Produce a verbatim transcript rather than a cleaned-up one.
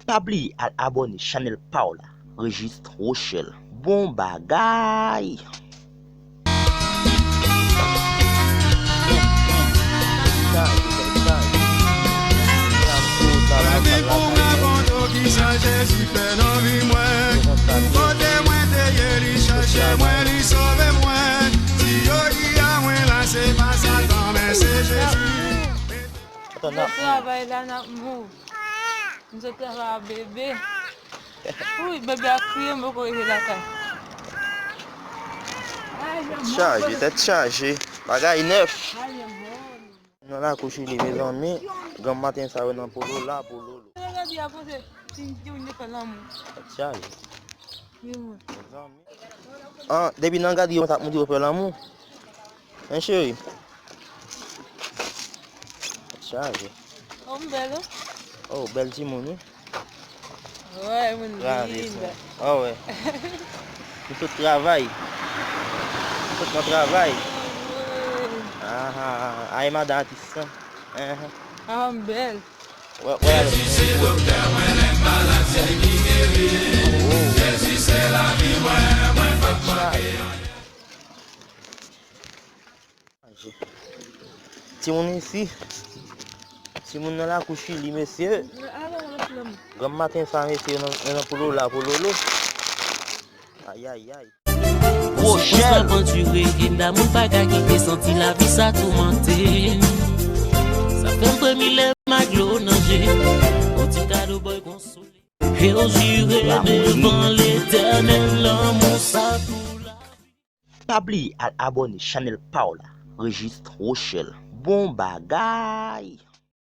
Pa bliye al abòne chanèl pa w la, Régis Rochelle. Bon bagay! Anvi pou mwen, bon do ki chanje, si fè nan vi mwen. Kote mwen te ye, li chèche mwen, li sove mwen. Si yo di a mwen la, se pa Satan, men se Jezi. N ap travay la, n ap mouri. M sot travay a bebe. Wi, bebe ap kriye, m poko rive lakay. Tèt chaje, tèt chaje. Bagay nèf. Nan lakou Chili, mezanmi. Granm maten sa yo nan polo la, pololo. Tèt chaje. Mezanmi. An, depi nan gad yo, sa ap montre yo fè lanmou. Hein, chéri? Chaje. Oh, m bèl, wi. Oh, bèl timoun, wi. Wè, moun linda. Oh, wè. M sot travay. M sot nan travay. Wi. Aha, ay, madan atis, hein? Aha. Ah, m bèl. Wè, wè, alò. Jezi se doktè mwen, lè m malad, se li ki geri. Oh. Jezi se lavi mwen, mwen p ap manke anyen. Timoun isi. Timoun nan lakou Chili, mesye. Granm maten sa, mesye, nan, nan polo la, pololo. Ayayay. Gwo chèl. Konsa pandire, gen damou pa ka kite, santi lavi sa toumante. Sa fè m fremi lè m ak dlo nan je. On ti kado bòy konsole. E w jire devan Letènèl, lanmou sa pou lavi. Pa bliye al abòne chanèl pa w la, Régis Rochelle. Bon bagay!